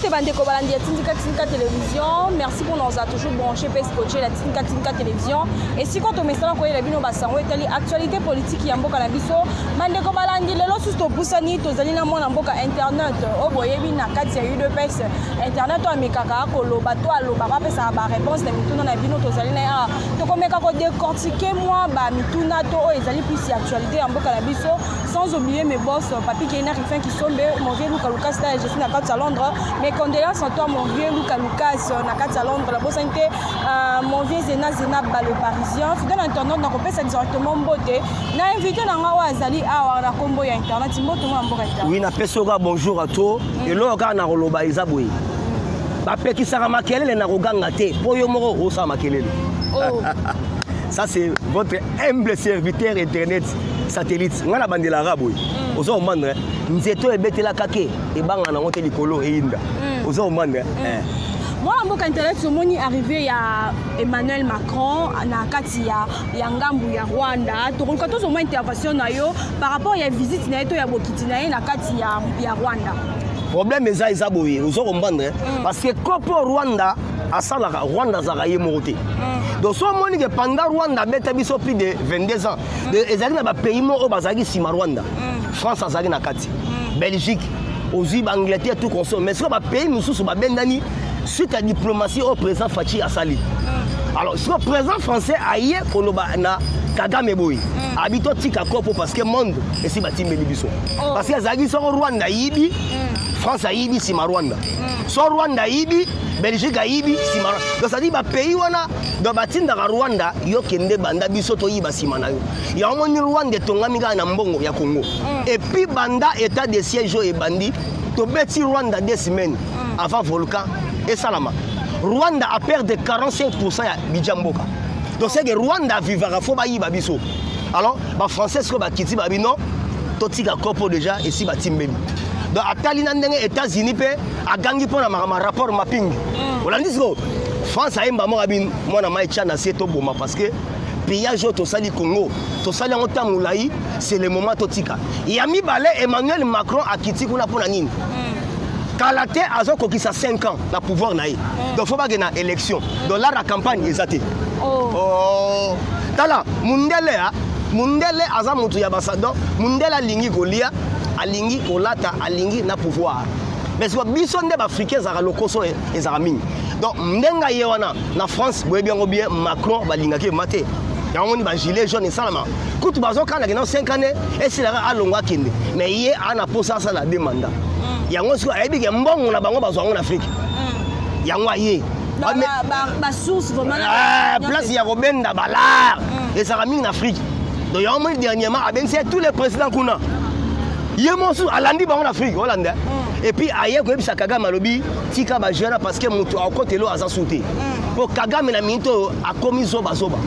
Mbote bandeko balandi ya Tindika Tindika Télévision. Merci pour nous avoir toujours branché pe scotché la Tindika Tindika Télévision. Et si quand tomesana koyela bino basango etali actualité politique ya mboka na biso, bandeko balandi lelo susu topusani tozali na mwana mboka internet oyo boyebi na kati ya UDPS internet oyo amekaka koloba to alobaka apesaka ba réponse na mituna na bino. Tozali na ye awa, tokomeka kodécortiquer mwa ba mituna to oyo ezali plus ya actualité ya mboka na biso, sans oublier mes boss Papi Keina, Rifin Kisombe, mon vieux Luka Lucas là, je suis na kati ya Londres. Mes condoléances à toi, mon vieux Luka Lucas, na kati ya Londres. La bosani te, mon vieux Zena Zena ba le Parisien, fidèle internaute, nakopesa directement mbote na invité na nga oyo azali awa na kombo ya internet. Mbote, mwana mboka internet. Oui, napesi yo kaka bonjour à toi. Eloko kaka na koloba eza boye: bapekisaka makelele na koganga te, mpo yo moko osala makelele. Oh. Ça, c'est votre humble serviteur internet satellite. Ngai na bandelaka boye, oza komandre nzete oyo ebetelaka ke ebanga nango te likolo eyinda, oza komandre. Mwana mboka internet, omoni arrivé ya Emmanuel Macron na kati ya ngambu ya Rwanda. Tokoluka tozomwa intervention na yo par rapport ya visite na ye to ya bokiti na ye na kati ya Rwanda. Problème eza boye, oza comprendre, parce que kopo Rwanda asalaka, Rwanda azalaka ye moko te. Donc so omoni ke pendant Rwanda abeta biso plus de 22 ans, ezalaki na bapays moko oyo bazalaki nsima Rwanda. France azalaki na kati, Belgique, ozwi baAngleterre, tout consort. Mais sikoyo bapays mosusu babendani suite ya diplomatie oyo président Fatshi asali. Alors sikoyo président français aye koloba na Kagame boye: abi totika kopo, parce que monde esi batimbeli biso. Parce que ezalaki soko Rwanda ayibi, France ayibi nsima Rwanda, so Rwanda ayibi, Belgique ayibi nsima. Donc c'est-à-dire bapays wana, donc batindaka Rwanda: yo kende, banda, biso toyiba nsima na yo. Yango moni Rwanda etongami kaka na mbongo ya Congo. Et puis banda état de siège oyo ebandi, tobeti Rwanda 2 semaines avant volcan esalama, Rwanda a perdre 45 ya budget mboka. Donc c'est que Rwanda avivaka fo bayiba biso. Alors bafrançais sikoyo bakiti, babi non, totika kopo, déjà esi batimbeli. Donc atali na ndenge États-Unis mpe agangi mpo na makambo rapport mapping. Olandi sikoyo France ayemba moko, abi mwana mai tya na se toboma, parce que pillage oyo tosali Congo, tosali yango ntango molai, c'est le moment totika. Ya mibale, Emmanuel Macron akiti kuna mpo na nini? Kala te azokokisa 5 ans na pouvoir na ye, donc fo bakende na élection. Donc l'art ya campagne eza te. Oh. Tala mundele, a mundele aza moto ya basa. Donc mundele alingi kolia, alingi kolata, alingi na pouvoir. Mais sikoyo biso nde baafricain ezalaka lokoso, ezalaka mingi. Donc ndenge aye wana na France, boyebi yango bien, Macron balingaki ema te. Yango moni bagilet jaune esalama kutu bazokanaki na 5 ans esilaka, alongwa akende. Mais ye aa na posa asala deux mandats. Yango sikoyo ayebi ke mbongo na bango bazwa yango na Afrique, yango aye. Basource vraiment. Place ya kobenda balar ezalaka mingi na Afrique. Donc yango moni dernièrement abengisi ye tous les présidents kuna, ye mosusu alandi bango na Afrique olanda. Et puis aye koyebisa Kagame, alobi tika bajeune, parce que moto akotelo aza su te, mpo Kagame na minute oyo akomi zobazoba.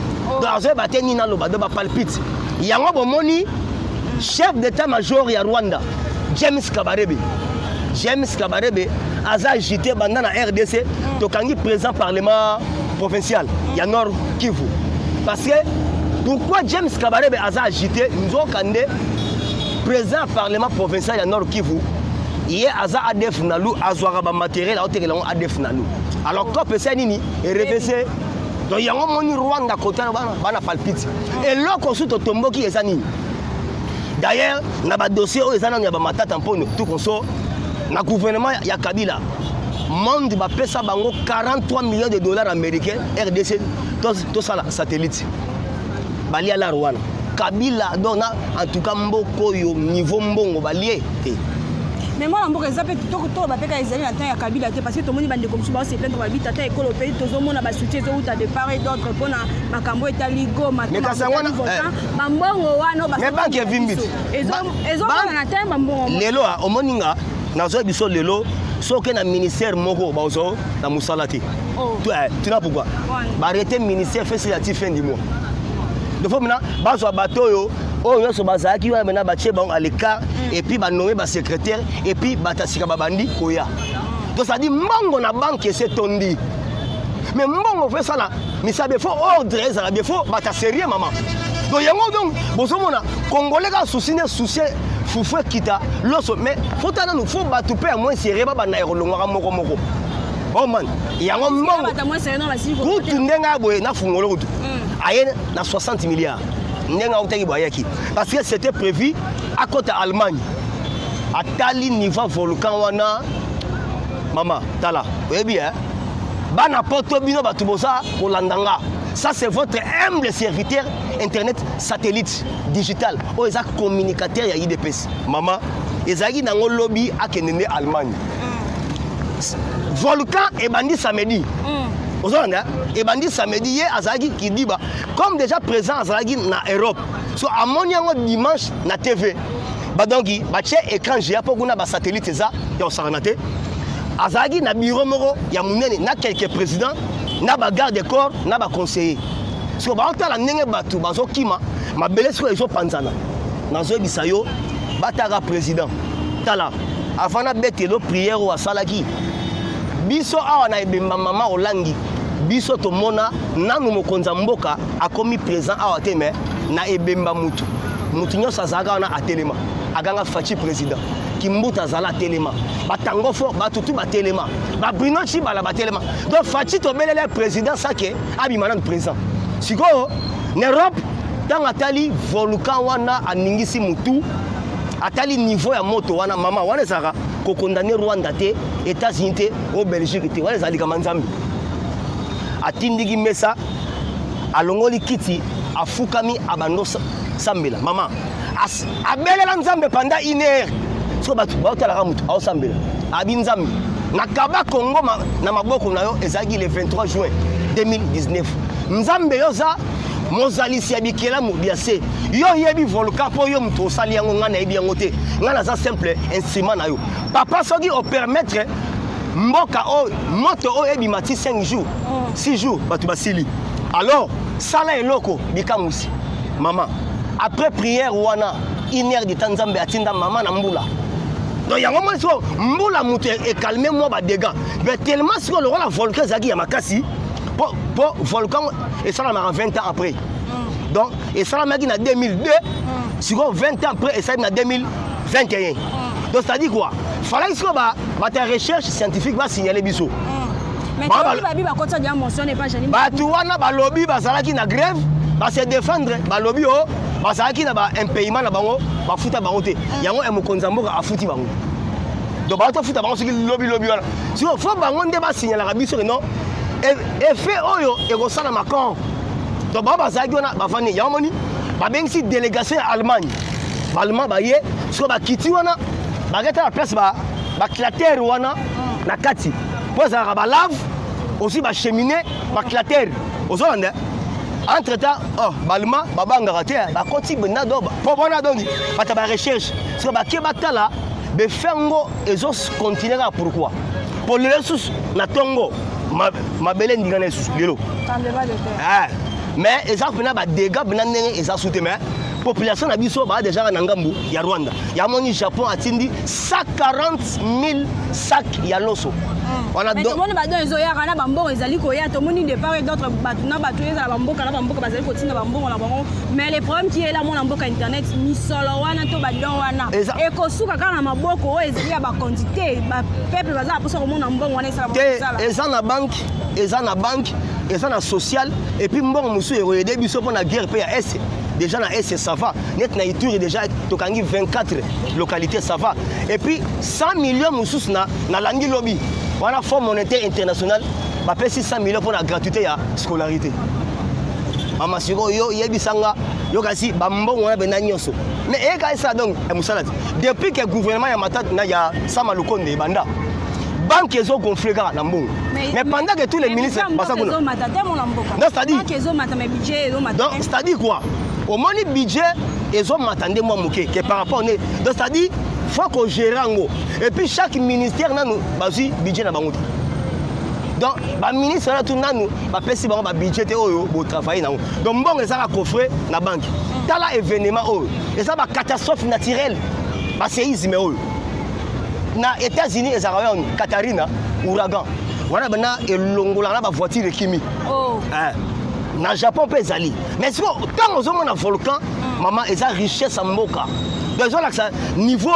Donc azoyeba te nini aloba, donc bapalpite. Yango bomoni chef d'état major ya Rwanda, James Kabarebe. James Kabarebe aza agité banda na RDC tokangi président parlement provincial ya Nord Kivu. Parce que pourquoi James Kabarebe aza agité? Nzoka nde président parlement provincial ya Nord Kivu, ye aza ADF Nalu, azwaka bamatériel, aotekela yango ADF Nalu. Alors cope esa nini erevese. Donc yango moni Rwanda kota bana palpite. Eloko su totomboki eza nini? D'ailleurs na badossier oyo eza nano ya bamatata mpono, tout consort na gouvernement ya Kabila, monde bapesa bango 43 millions de dollars américains, RDC tosala satellite, balia lar wana Kabila. Donc na en tout cas mboka oyo niveau mbongo balie te. Mais mwana mboka, eza mpe toloba mpe kaka ezali na temps ya Kabila te, parce que tomoni bandeko mosusu baose plaindre, babi tata ekolo mpe tozomona basoutien ezowuta de part et d'autre mpona makambo etali Goma, bambongo wana. Mais banque evimbi. Ezomona na temps bambongo. Lelo omoni nga nazoya biso lelo, soki na ministère moko bazwa na mosala te, tuna pourquoi baarrêté ministère fesila ti fin du mois. Donc faut maintenant bazwa bato oyo nyonso bazalaki wana, maintenant batie bango à l'écart et puis banome basecrétaire et puis bato ya sika babandi koya. Donc c'est-à-dire mbongo na banque ese etondi, mais mbongo fo esala misala, faut ordre ezala bien, faut bato ya sérieux, mama. Donc yango, donc bozomona congolais kaka souci ne souci. Fufu ekita, loso, mais faut tala nanu, faut bato mpe ya moins sérieux babanda ya kolongwaka moko moko. Oman yango mbongo kutu ndenge ya boye na fungolo kutu aye na 60 milliards ndenge autaki boye ayaki, parce que c'était prévu akota Allemagne, atali niveau volcan wana. Mama, tala, oyebi eh? Bana poto, bino bato boza kolanda nga, ça c'est votre humble serviteur internet satellite digital oyo eza communicateur ya UDPS. Mama, ezalaki nango lobi akende nde Allemagne. Volcan ebandi samedi. Ozolanda, ebandi samedi, ye azalaki kidiba comme déjà présent, azalaki na Europe, so amoni yango dimanche na TV. Badonki batie écran géant mpo kuna basatellite eza ya kosakana te. Azalaki na bureau moko ya monene na quelques présidents, na bagarde corps, na baconseiller. Siko baotala ndenge bato bazokima, mabele sikoyo ezopanzana. Nazoyebisa yo, bataka président, tala, avant nabetelo prière oyo asalaki biso awa na ebemba mama Olangi, biso tomona nanu mokonzi ya mboka akomi présent awa te, mais na ebemba mutu mutu nyonso azalaka wana atelema, aganga Fatshi président. Kimbuta azala atelema, batango fort, batutu batelema, babruno Tshibala batelema. Donc Fatshi, tobelele président sake abima nanu président. Sikoyo na Europe, ntango atali volcan wana, aningisi mutu, atali niveau ya moto wana. Mama, wana ezalaka kokondamner Rwanda te, États-Unis te, o Belgique te, wana ezala likama Nzambe. Atindiki mesa, alongoli kiti, afukami, abando sambela. Mama, abelela Nzambe pendant une heure. Soki bato baotalaka, motu aosambela, abi: "Nzambe, nakaba Kongo na maboko na yo." Ezalaki le 23 juin 2019. "Nzambe, yo oza mozalisi ya bikelamu bia se, yo oyebi volcan mpo yo moto osali yango. Ngai nayebi yango te, ngai naza simple instrument na yo. Papa, soki opermettre mboka oyo, moto oyo ebima ti 5 jours, 6 jours, bato basili, alors sala eloko bikamwisi." Mama, après prière wana, une heure de temps, Nzambe atinda mama na mbula. Donc yango moni sikoyo mbula moto ecalmer mwa badégâts, mais tellement sikoyo lokola volcan ezalaki ya makasi, po volcan esalamaka 20 ans après. Donc esalamaki na 2002, sikoyo 20 ans après esalami na 2021. Donc c'est à dire quoi? Falaki sikoyo bato ya recherche scientifique basignale biso. Bato wana balobi bazalaki na grève, base défendre, balobi o bazalaki na baimpayement na bango, bafuta bango te. Yango mokonzi ya mboka afuti bango. Donc bato afuta bango soki lobilobi wana. Sikoyo faut bango nde basignalaka biso ke non, effet oyo ekosalama quand. Donc bango bazalaki wana, bavandi. Yango moni babengisi délégation ya Allemagne, baallemand baye. Sikoyo bakiti wana, baketa na place bacratère wana na kati, mpo ezalaka balave aussi, bacheminée, bacratère. Ozolanda, entre temps, oh, baallemand babangaka te, bakoti benda do mpo bona. Donc bato barecherche sikoyo bake batala befe yango ezocontinue kaka. Pourquoi? Po lelo lisusu na ntongo mabele endingana lisusu lelo, mais eza mpena badégâts mpena ndenge eza su te, mais population na biso baa déjà na ngambu ya Rwanda. Yamoni Japon atindi 140 000 sac ya loso. Wana tomoni badon ezoyaka na bambongo ezali koya. Tomoni de part et d'autre, bato na bato, ezala bamboka na bamboka, bazali kotinda bambongo na bango. Mais le problème qui est là, mona mboka internet, misolo wana to badon wana ekosuka kaka na maboko oyo ezali ya bakonzi te. Bapeuple baza na mposa komona mbongo wana esala. Te, eza na banque, eza na banque, eza na social. Et puis mbongo mosusu ekoaider biso mpo na guerre mpe ya Est. Déjà na Est ça va, net na Ituri déjà tokangi 24 localité, ça va. Et puis 100 millions mosusu nalandi lobi wana, Fonds monétaire international bapesi 100 millions mpo na gratuité ya scolarité. Mama, sikoyo yo yebisanga yo kasi bambongo wana benda nyonso, mais eyeka esala donc ya mosala te. Depuis que gouvernement ya Matata na ya Sama Lukonde ebanda, banque ezogonfle kaka na mbongo, mais pendant que tous les ministres baza kuna. Non, c'est-à-dire, donc c'est-à-dire quoi? Omoni budget ezomata nde mwa moke ke par rapport ne. Donc c'est-à-dire faut kogérer yango. Et puis chaque ministère nanu bazwi budget na bango te. Donc baministre wana tu nanu bapesi bango babudget te oyo botravaille nango. Donc mbongo ezaka coffre na banque. Tala événement oyo eza bacatastrophe naturelle, baséisme oyo na États-Unis ezalaka oyo Katrina, ouragan wana bana elongolaka na bavoiture ekimi. Na Japon mpe ezali. Mais sikoyo ntango ozomona volcan, mama, eza richesse ya mboka. Donc ezolakisa niveau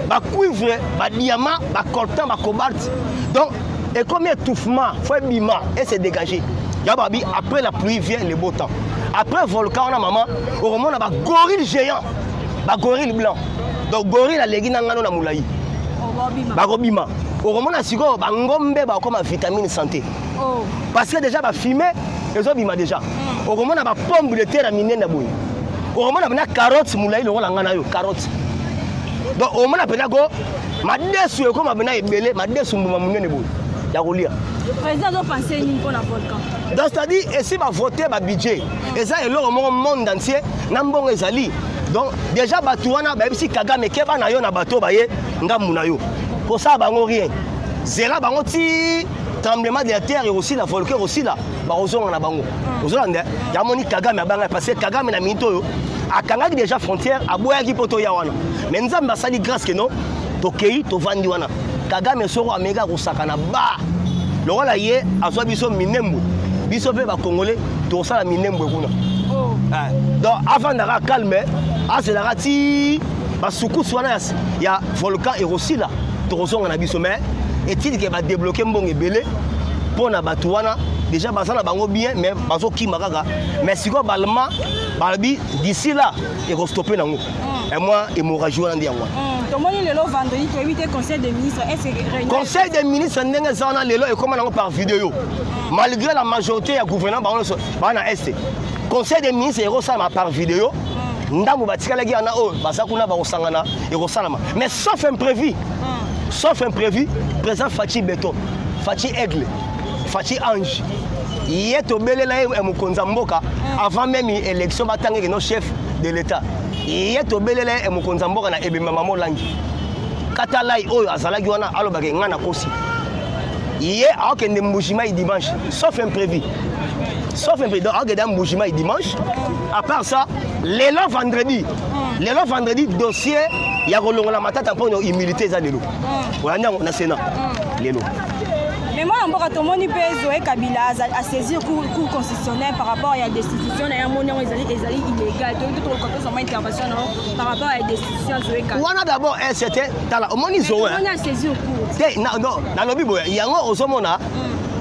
bacuivre, badiamant, bacoltan, bacobalt. Donc ekomi étouffement, faut ebima et se dégager. Ya babi, après la pluie vient le beau temps. Après volcan wana, mama, okomona bagorille géant, bagorille blanc. Donc gorille aleki na ngano na molai. Bakobima. Okomona sikoyo bangombe bakoma vitamine santé. Oh. Parce que déjà bafume ezobima déjà. Okomona bapombe de terre ya minene boye. Okomona mpena carotte molai lokola nga na yo, carotte. Donc omona mpena ko madesu ekoma mpena ebele, madesu mbuma monene boye ya kolia. Président azopense nini mpona volcan? Donc c'est-à-dire esi bavote babudget, eza eloko moko monde entier na mbongo ezali. Donc déjà bato wana bayebisi Kagame: keba na yo na bato baye ngambu na yo, kosala bango rien, zela bango ti tremblement de la terre ekosila, volcan ekosila, bakozonga na bango. Ozolanda yamoni Kagame abanga, parce que Kagame na minute oyo akangaki déjà frontière, aboyaki mpo toya wana. Mais Nzambe asali grâce ke non, tokei, tovandi wana. Kagame soko ameki akosaka na ba lokola ye azwa biso Minembwe, biso mpe Bacongolais tokosala Minembwe kuna. Oh. Donc avandaka calme, azelaka ti basukusu wana ya volcan ekosila, tokozonga na biso. Mais etili ke badébloquer mbongo ebele mpo na bato wana, déjà baza na bango bien, mais bazokima kaka. Mais sikoyo balema balobi d'ici là ekostopper nango mwa hémorragie wana nde yango wana. Tomoni lelo vendredi, toyebi te conseil des ministres, est ce que réunion? Conseil des ministres ndenge eza wana lelo, ekóma nango par vidéo, malgré la majorité ya gouvernement bango nyonso baa na Est. Conseil des ministres ekosalama par vidéo. Ndambo batikalaki wana oyo baza kuna bakosangana, ekosalama. Mais sauf imprévu, sauf imprévu, président Fatshi Béton, Fatshi aigle, Fatshi ange, ye tobelela ye mokonzi ya mboka avant même élection batangeke no chef de l'État. Ye tobelela ye mokonzi ya mboka na ebemba mama Olangi katalai oyo azalaki wana, alobaka ngai nakosi. Ye aokende Mbujimai dimanche, sauf imprévu, sauf imprévu. Donc aokende Mbujimai dimanche. À part ça, lelo vendredi, lelo vendredi, dossier ya kolongola Matata mpo immunité eza lelo. Olandi yango na Sénat lelo. Mais mwana mboka, tomoni mpe Zoe Kabila asaisir Cour constitutionnelle par rapport ya destitution na ye. Amoni yango ezali illégal. Toyebi te, toluka tozwama intervention na yo par rapport ya destitution ya Zoe Kabila. Wana d'abord c'était, tala, omoni Zoe Omoni asaisir cour. Te, non, nalobi boye, yango ozomona,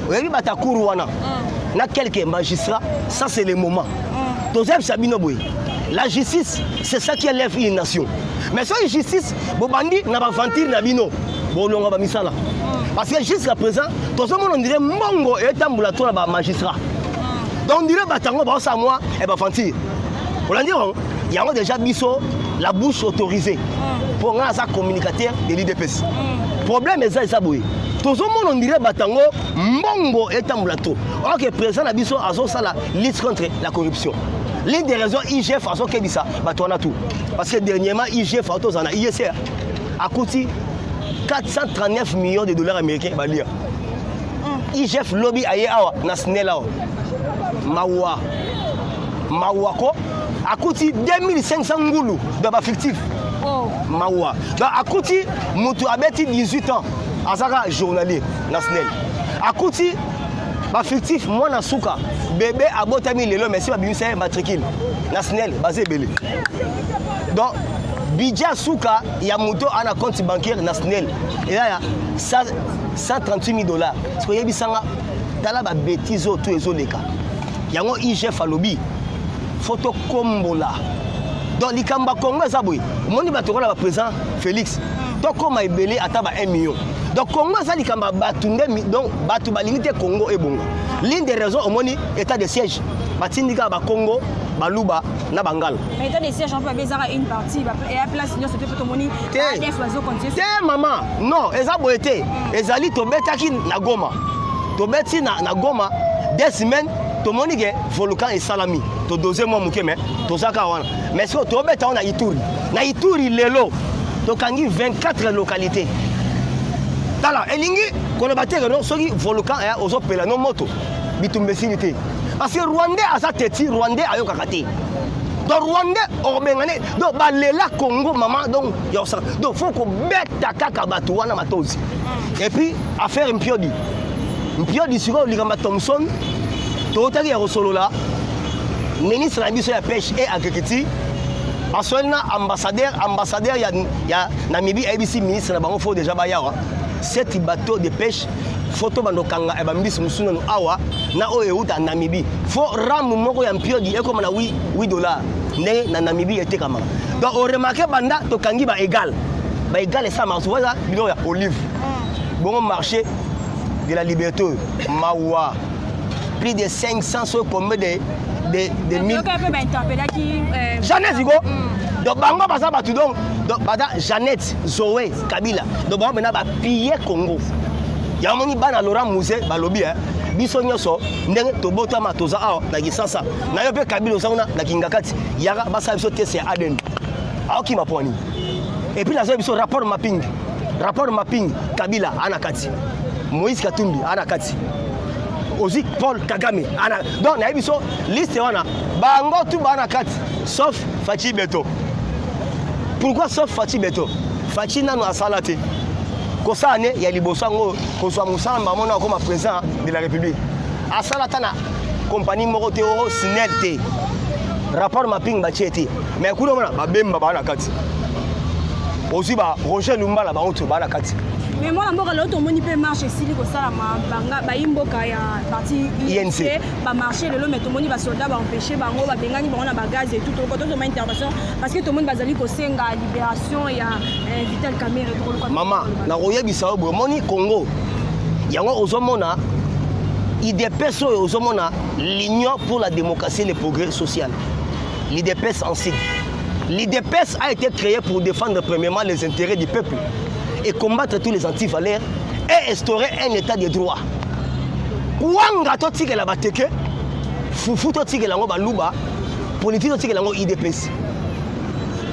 oyebi bato ya cour wana na quelques magistrats, ça c'est le moment tozoyebisa bino boye: la justice, c'est ça qui élève une nation. Mais soki justice bobandi na baventure na bino, bolonga bamisala, parce que jusqu'à présent tozomona on dirait mbongo etambola to na bamagistrat. Donc on dirait bato yango baosala mwa baventure. Olandi yango, yango déjà biso la bouche autorisée mpo ngai aza communicateur de l'UDPS. Problème eza boye: tozomona on dirait bato yango mbongo etambola to ok. Président na biso azosala lutte contre la corruption. L'une des raisons, IGF azokebisa bato wana tout, parce que dernièrement IGF atozala na ISR, akuti 439 millions de dollars américains balia. IGF lobi aye awa na SNEL awa, mawa mawa ko akuti 2500 ngulu de bafictif. Oh. Mawa. Donc akuti motu abeti 18 ans, azaka journalier na SNEL. Akuti bafictif, mwana suka bébé abotami lelo, mais si babimisa ye matricule na SNEL, baza ebele. Donc budget ya suka ya moto ana compte bancaire na SNEL eza ya 138 000 dollars. Soki oyebisanga, tala babêtises oyo to ezoleka yango. IGF alobi fo tokombola. Donc likambo ya Congo eza boye: omoni bato kola baprésident Félix, tokóma ebele ata ba 1 million. Donc Congo eza likambo ya bato nde donc bato balingi te Congo ebonga. L'une des raisons, omoni état de siège, batindi kaka Bakongo, Baluba na Bangala. Mais état de siège mpe babe ezaka une partie eya place nyonso te, mpo tomoni Te. ADF bazocontinue. Te mama, non, eza boye te. Ezali tobetaki na Goma, tobeti na Goma 2 semaines, tomoni ke volcan esalami, todose mwa moke, mais toza kaka wana. Mais sikoyo tobeta wana na Ituri, na Ituri lelo tokangi 24 localité. Tala, elingi koloba te ke no soki volcan aya ozopela no moto, bitumba esili te, parce que Rwandais aza teti, Rwandais ayokaka te. Donc Rwandais okobengane. Donc balela Congo, mama. Donc ya kosala, donc faut kobeta kaka bato wana matozi. Et puis affaire Mpiodi, Mpiodi sikoyo likambo ya Thomson, totaki ya kosolola ministre na biso ya pêche et agriculture. Basololi na ambassadeur, ambassadeur ya Namibie ayebisi ministre na bango faut déjà bayawa sept bateau de pêche, faut tobanda kokanga ya bambisi mosusu nanu awa na oyo euta Namibie. Faut rame moko ya mpiodi ekoma na 8 $ ndenge na Namibie etekamaka. Donc oremarquer, banda tokangi baégal, baégal esalamaka souvent eza biloko ya olive. Bongo marché de la liberté oyo, mawa, plus de 500 so combien de mille. Yoka mpe bainterpellaki. Jeannette go. Donc bango baza bato, donc baza Jeannette, Zoé Kabila. Donc bango mpena bapille Congo. Yango moni bana Laurent Mzee balobi biso nyonso ndenge tobotama, toza awa na Kisasa na yo mpe Kabila oza kuna na Kingakati, yaka basala biso test ya ADN. Aokima mpo nini? Et puis nazoya biso rapport mapping, rapport mapping, Kabila ana kati, Moïse Katumbi ana kati, ozwi Paul Kagame ana. Donc nayebi biso liste wana, bango tu baa na kati sauf Fatshi Béton. Pourquoi sauf Fatshi Béton? Fatshi nano asala te, kosala ne ya liboso yango, kozwa mosala mbamona akoma président de la République, asala ata na compagnie moko te, o SNEL te, rapport mapping batie te. Mais kuna omona babemba baa na kati, ozwi ba Roger Lumbala, bango to baa na kati. Mais mwana mboka, lelo tomoni mpe marche esili kosalama, banga bayi mboka ya parti INC. INC bamarché lelo, mais tomoni basoldat baempêche bango, babengani bango na bagaz et tout. Toluka tozoma intervention parce que tomoni bazali kosenga libération ya Vital Kamerhe. Tokoluka. Mama, nakoyebisa yo boye, omoni Congo yango ozomona UDPS oyo, ozomona l'Union pour la démocratie et le progrès social, l'UDPS en sigle. L'UDPS a été créé pour défendre premièrement les intérêts du peuple et combattre tous les antivaleurs et instaurer un état de droit. Kwanga totikela bateke, fufu totikela yango baluba, politique totikela yango UDPS.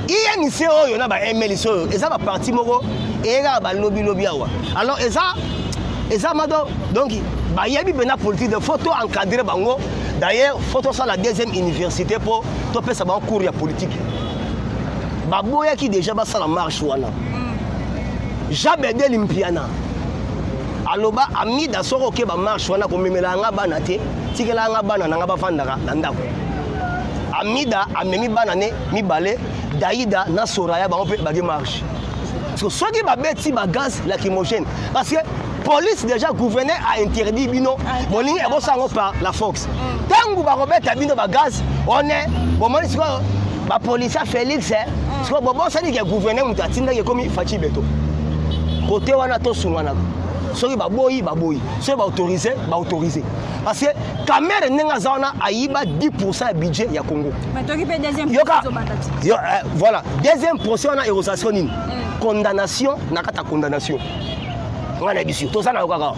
INC oyo na ba MLC oyo eza baparti moko eyekaka balobilobi awa. Alors eza mado, donc bayebi mpena politique de faut to encadrer bango. D'ailleurs faut tosala deuxième université mpo topesa bango cours ya politique. Baboyaki déjà basala marche wana. Jean Bedel Mpiana aloba: "Amida, soki oke bamarche wana, komemela yanga bana te, tikela yanga bana na nga bafandaka na ndako." Amida amemi bana ne mibale, Daida na Soraya, bango mpe bake marche. Parce que soki babeti bagaz lacrymogène, parce que police déjà, gouverneur a interdit bino, bolingi ebosala yango par la force. Ntango bakobeta bino bagaz one, bomoni sikoyo bapolisier Félix sikoyo bobosani ke gouverneur moto atindaki, ekomi Fatshi Béton. Kote wana tosunganaka, soki baboyi, baboyi, soki baautorise, baautorise, parce que Kamerhe ndenge aza wana ayiba 10 ya budget ya Congo. Mais toki mpe deuxième Yoka. procès ezobanda ti. Yo, voilà, deuxième procès wana ekozala nini? Condamnation na kati ya condamnation. Ngai na biso toza na yo kaka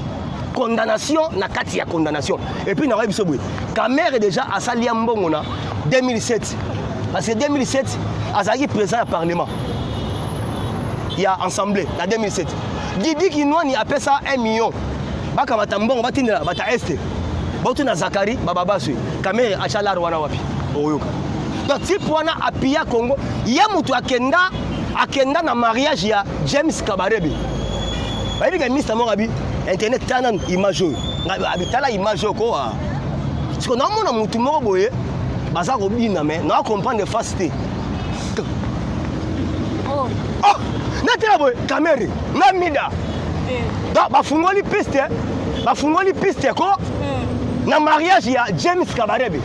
condamnation na kati ya condamnation. Et puis nakoyebi biso boye, Kamerhe déjà asali ya mbongo na 2007, parce que 2007 azalaki président ya parlement, ya assemblée. Na 2007 Didi Kinwani apesa 1 million, bakamata mbongo batindela bata este botuna Zakari bababaswe. Kamerhe atya lare wana wapi? Oyoka, donc type wana apia Congo. Ye moto akenda na mariage ya James Kabarebe. Bayebi ke mista moko abi internet, tala nanu image oyo. Ngai abi tala image oyo ko siko naomona motu moko boye baza kobina, mais naa comprendre face te. Oh. Oh, natela boye, Kamerhe na Mida. Donc bafungoli piste, bafungoli piste ko na mariage ya James Kabarebe,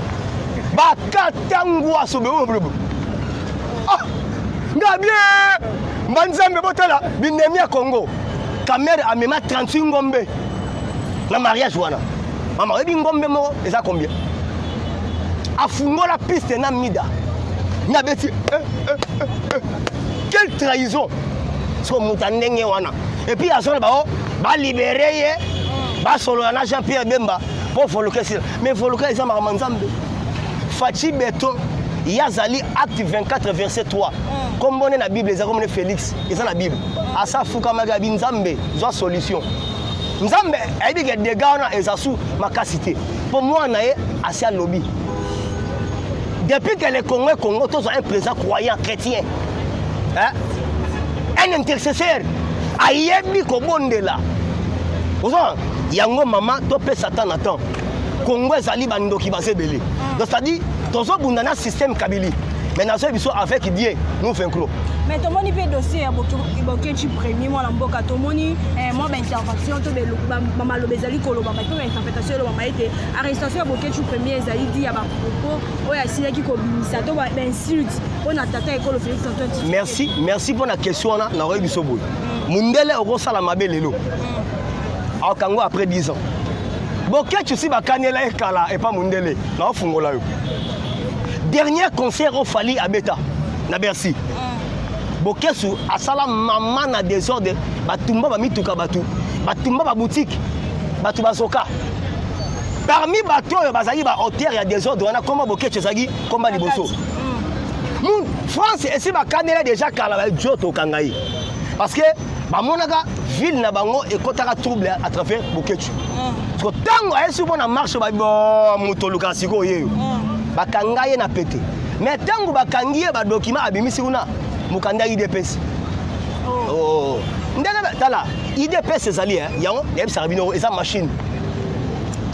bakata ngwaso beoblebo. Ah, nga bien mba Nzambe, botala binemi ya Congo. Kamerhe amema 38 ngombe na mariage wana. Mama, oyebi ngombe moko eza combien? Afungola piste na Mida na beti eh, eh, eh. Quelle trahison! Siko moto ya ndenge wana, et puis azona bao balibérer ye, basolola na Jean Pierre Bemba mpo volcan esila. Mais volcan eza makambo ya Nzambe. Fatshi Béton, ye azali Acte 24 verset 3, kombo ne na Bible eza komone Félix, eza na Bible. Asa afukamaki, abi: "Nzambe, zwa solution." Nzambe ayebi ke dégâts wana eza su makasi te mpo mwana ye asi alobi. Depuis que le Congo est Congo, tozwa un président croyant chrétien, hein? Un intercesseur ayebi kobondela. Ozwa yango, mama, topesa temps na temps. Congo ezali bandoki baza ebele. Donc c'est-à-dire tozobunda na système kabili. Mais nazoyebi biso, avec Dieu nous vaincrons. Mais tomoni mpe dossier ya Boketshu Premier, mwana mboka. Tomoni mwa baintervention to bamaloba ezali kolobama to bainterprétation elobama ete arrestation ya Boketshu Premier ezali di ya bapropos oyo asilaki kobimisa to bainsulte mpo na tata ekolo Félix Antoine. Merci, merci mpo na question wana. Nakoyebi biso boye: mundele okosala mabe lelo, akango après 10 ans. Boketshu si bakaniela ye kala epa mundele. Naofungola yo dernier concert oyo Fally abeta na Bercy. Boketshu asala mama na désordre, batumba bamituka, bato batumba baboutique, bato bazoka. Parmi bato oyo bazalaki baauteur ya désordre wana, komba Boketshu ezalaki komba liboso. France esi bakanela déjà kala, bajo tokanga ye parce que bamonaka ville na bango ekɔtaka trouble à travers Boketshu. Parce que ntango ayesi mpona marche, bo moto olukaka sikoyo yeyo, bakanga ye na pete. Mais ntango bakangi ye, badocument abimisi kuna, mokanda UDPS. Oh. Ndenge tala, UDPS ezali yango nayebisaka bino, eza machine.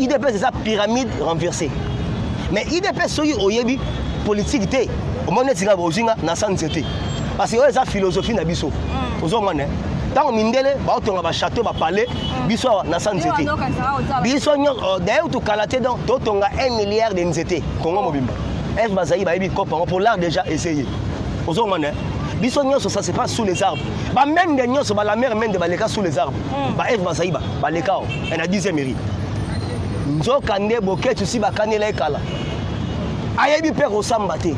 UDPS eza pyramide renversée. Mais UDPS, soki oyebi politique te, omoni neti nga bozwi nga na sa nzete, parce que oyo eza philosophie na biso. Ozomona ntango mindele baotonga bachâteau, bapalais, biso awa na sa nzete. Biso nyonso d'ailleurs tokala te, donc totonga 1 milliard de nzete Kongo mobimba. Eve bazali bayebi kope yango pour l'art déjà essayé. Ozomona biso nyonso, ça se passe sous les arbres. Bamende nyonso, balamere mende baleka sous les arbres, baeve bazali baleka o na 10e mairie. Nzoka nde Boketshu si bakanela ekala, ayebi mpe kosamba te.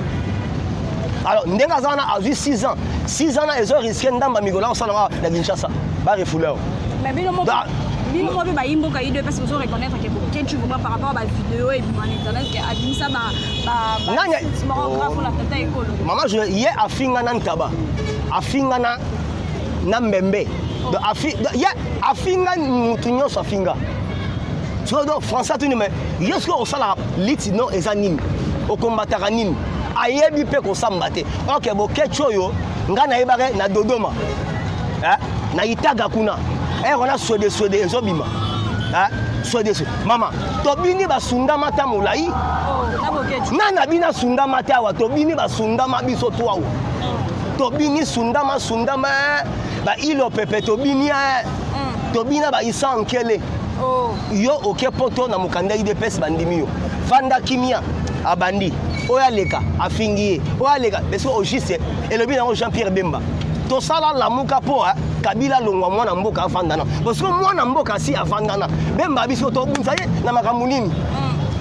Alors ndenge aza wana, azwi 6 ans, 6 ans na ezorisquer ndamba mikolo akosala ngo na Kinshasa, barefouler. Mais bino moko mpe bayimboka UDPS bozo reconnaître ke Boketshu vraiment, par rapport à bavideo ebima na internet, ke abimisa moko grave na tata ekolo. Mama, ye afinga na ntaba, afinga na mbembe, ye afinga mutu nyonso, afinga sikoyo. Donc français atuni: mais ye sikoyo osalaka liti no eza nini? Okombataka nini? Ayebi mpe kosamba te. Ok, Boketshu oyo ngai nayebaka na Dodoma, na Itaga kuna, ere wana swede swede ezobima, swede swede. Mama, tobini basundama ta molai nana bino asundama te. Awa tobini basundama, biso to awa tobini sundama sundama bailo pepe, tobini tobina baisa nkele. Yo oke poto na mokanda UDPS, bandimi yo, vanda kimia. Abandi oyo aleka, afingi ye oyo aleka. Beso au juste elobi nango Jean Pierre Bemba: tosala Lamuka mpo Kabila alongwa, mwana mboka avandana. Parce que mwana mboka asi avandana, Bemba biso tobunza ye na makambo nini?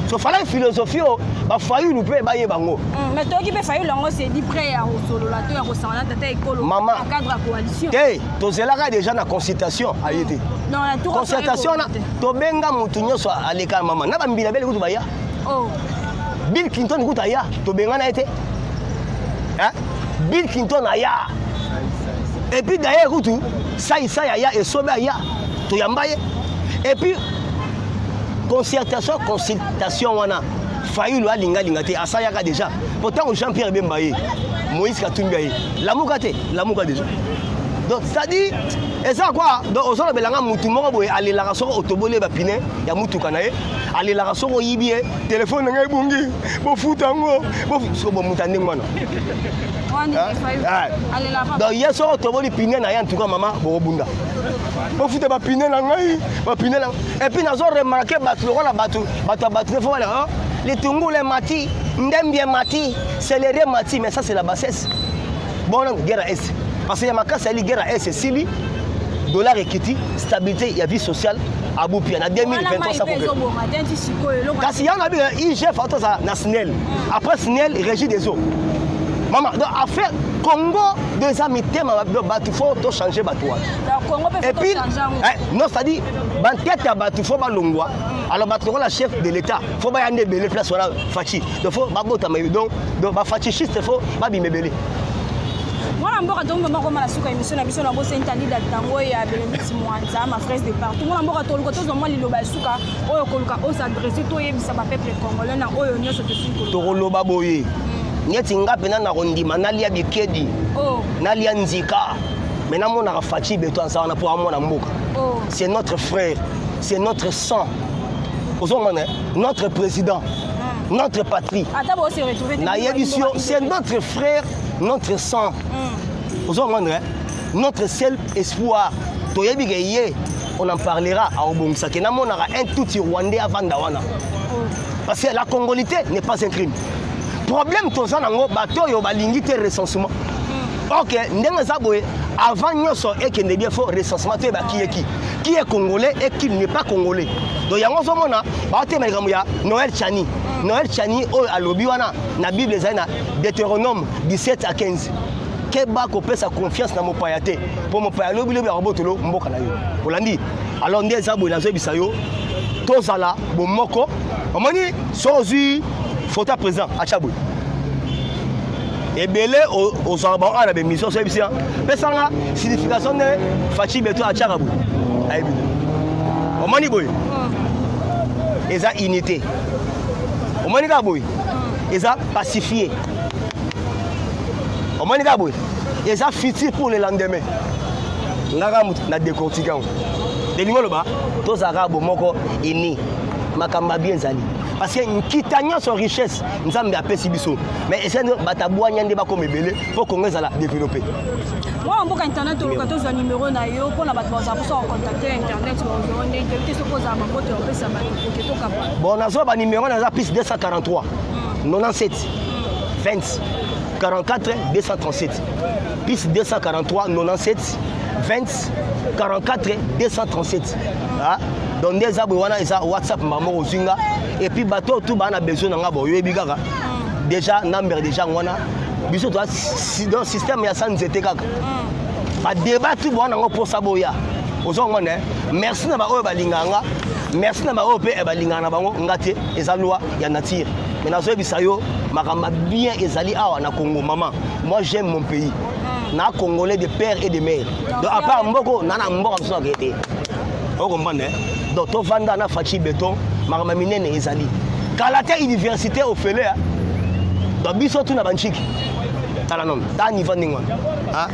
So fallait philosophie oyo bafayulu mpe bayeba yango. Mais toyoki mpe Fayulu yango c'est dit prêt ya kosolola to ya kosangana tata ekolo. Mama, na cadre ya coalition. Te, tozelaka déjà na consultation, aye te. Concertation wana, tobenga motu nyonso aleka. Mama, na bambila bele kutu baya. Bill Clinton kutu aya, tobengana ye te. Bill Clinton aya, et puis d'ailleurs kutu Saisai aya, Esobe aya, toyamba ye. Et puis concertation, consultation wana, Fayulu alingalinga te, asalaka déjà. Po ntango Jean Pierre Bemba ye, Moïse Katumbi aye, Lamuka te, Lamuka déjà. Donc c'est-à-dire eza quoi? Donc ozolobelanga mutu moko boye alelaka soki otoboli ye bapine ya mutuka na ye, alelaka soki oyibi ye telefone na ngai ebongi, bofuta yango soko bomuta ndenge wana. Donc ye soki otoboli pine na ye, en tout cas mama, bokobunda, bofuta bapine na ngai, bapine na. Et puis nazo remarquer bato lokola bato bato ya bato faut bale litungulu emati, ndembi emati, céleri emati. Mais ça, c'est la bassesse. Bon, guerre à Est, parce que ya makasi ali guerre à Est esili, dollar ekiti, stabilité ya vie sociale abupia na 2023. Kasi yango na bino IGF atoza na SNEL, après SNEL, Régie des eaux. Mama, donc affaire Congo do eza mitema bato, faut tochange bato wana. Et puis non, c'est-à-dire bantete ya bato faut balongwa. Alors bato lokola chef de l'État faut baya nde ebele place wana Fatshi. Donc faut babotama, donc bafatshiste faut babima ebele. Mwana mboka, tombama koma na suka émission na biso na bosenta lida ntango ya Benedict Mwanza, ma fraise de partout. Mwana mboka, toluka tozwa mwa liloba ya suka oyo koluka os'adresser, toyebisa bapeuple congolais na oyo nyonso tosili. Tokoloba boye: neti nga mpena na kondima, nalia bikedi, nalia nzika, mais namonaka Fatshi Béton aza wana mpo amona mboka. C'est notre frère, c'est notre sang, ozomona notre président. Notre patrie. Nayebisi yo, c'est notre frère, notre sang. Ozo comprendre? Notre seul espoir. Toyebi ke ye, on en parlera, aobongisa ke namonaka un tutsi rwandais avanda wana. Parce que la congolité n'est pas un crime. Problème toza nango, bato oyo balingi te recensement. Ok, ndenge eza boye, avant nyonso ekende bien, faut recensement, toyeba qui est qui. Qui est congolais et qui n'est pas congolais. Donc yango ozomona baotema likambo ya Noël Tshiani. Noël Tshiani oyo alobi wana na Bible ezali na Deutéronome 17 à 15. Keba kopesa confiance na mopaya te, mpo mopaya lobi lobi akobotolo mboka na yo. Olandi? Alors nde eza boye, nazoyebisa yo, tozala bomoko. Omoni so ozwi photo ya président atya boye, ebele ozwaka bango awa na bemission, soyebisi ya pesanga signification nde Fatshi Béton atyaka boye, ayebi te. Omoni boye eza unité, omoni kaka boye eza pacifié, omoni kaka boye eza futur pour le lendemain. Ngaka moto na décortique yango, elingi oloba tozalaka bomoko uni, makambo ya bien ezali, parce que nkita nyonso, richesse Nzambe apesi biso, mais esali bato abwanya nde bakoma ebele mpo Kongo ezala développé. Mwana mboka internet, oluka tozwa numero na yo mpona bato bazala mposa kocontacte internet, bazwa ndenge toyebi te soki ozala maboto ya kopesa bato koke tokapa. Bon, nazwa banumero, naza plus 243 97 20 44 237, plus 243 97 20 44 237. Ah, donc nde eza boye, wana eza WhatsApp, mama ozwi nga. Et puis bato oyo tu baa na besoin na nga, boyoyebi kaka déjà number déjà wana. Biso toza donc système ya sa nzete kaka, badébat tu bowana yango mposa boya ozongona. Merci na baoyo balingaka nga, merci na baoyo mpe balingaka na bango nga te, eza loi ya nature. Mais nazoyebisa yo, makambo bien ezali awa na Congo. Mama, moi j'aime mon pays, na congolais de père et de mère. Donc à part mboko na na mboka mosusu nakeye te, ocomprendre? Donc tovanda na Fatshi Béton, makambo minene ezali kala te, université ofele. Donc biso tuna banchiki, tala nono, ta niveau ndenge wana.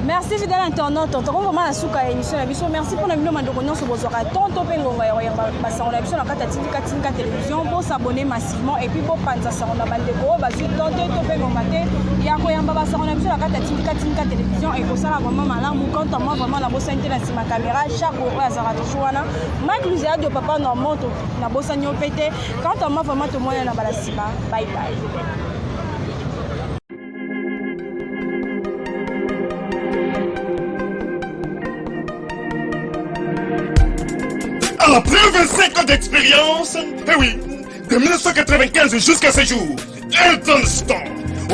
Merci, fidèle internaute, tokomi vraiment na suka ya émission na biso. Merci mpona bino bandeko nyonso bozwaka tonto mpe ngonga ya koyamba basango na biso na kati ya Tindika Tindika Télévision. Bosabonner massivement et puis bopanza sango na bandeko oyo bazwi tonto to mpe ngonga te ya koyamba basango na biso na kati ya Tindika Tindika Télévision. Ekosala vraiment malamu. Quant à moi, vraiment nabosani te, na nsima caméra chaque oyo azalaka toujours wana, Mike Luziadio, papa Normand, nabosani yo mpe te. Quant à moi, vraiment tomona na bala nsima. Bye bye. Après 25 ans d'expérience, eh oui, de 1995 jusqu'à ce jour, Elton Store,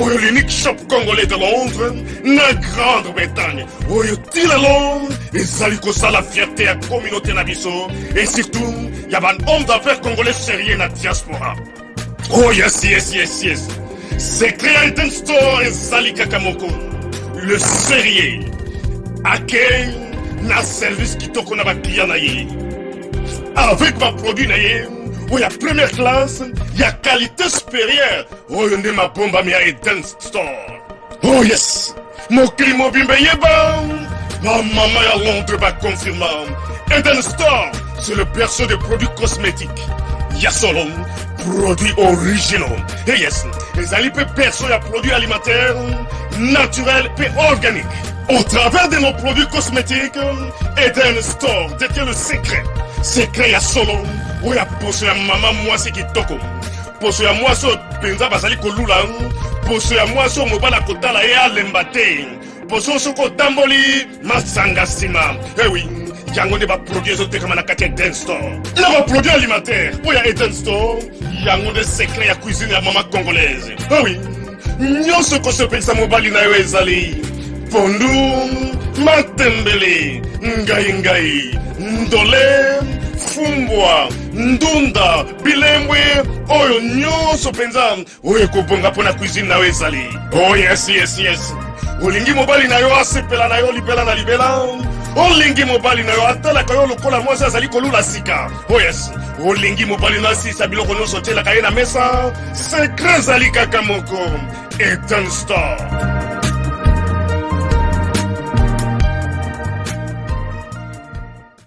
oyo l'unique shop congolais de Londres, na Grande-Bretagne, oyo ti lelo ezali kosala fierté ya communauté na biso et surtout ya ba homme d'affaires congolais sérieux na diaspora. Oh yes. Secret ya Elton Store ezali kaka moko. Le sérieux. Accueil na service kitoko na baclient na ye. Avec baproduit na ye oyo ya première classe, ya qualité supérieure, oyo nde mabombami ya Eden Store. Oh yes, mokili mobimba eyeba, bamama ya Londres baconfirma, Eden Store, c'est le berceau des produits cosmétiques ya solo, produits originaux. Et yes, ezali mpe berceau ya produits alimentaires naturels mpe organiques. Au travers de nos produits cosmétiques, Eden Store détient le secret, secret ya solo oyo ya poso ya mama mwasi kitoko, poso ya mwasi oyo mpenza bazali kolula, poso ya mwasi oyo mobali akotala ye alemba te, poso soki otamboli masanga nsima. Ewi, yango nde baproduit ezotekama na kati ya Eden Store na baproduit alimentaire oyo ya Eden Store. Yango nde secret ya cuisine ya mama congolaise. Ewi, nyonso ekosepelisa mobali na yo ezali pondu, matembele, ngai ngai, ndole, fumbwa, ndunda, bilembwe, oyo nyonso mpenza oyo ekobonga mpo na cuisine na yo ezali. Oh yes, olingi mobali na yo asepela na yo libela na libela, olingi mobali na yo atalaka yo lokola mwasi azali kolula sika. Oh yes, olingi mobali na asisa biloko nyonso otielaka ye na mesa, secret ezali kaka moko: Eden Store.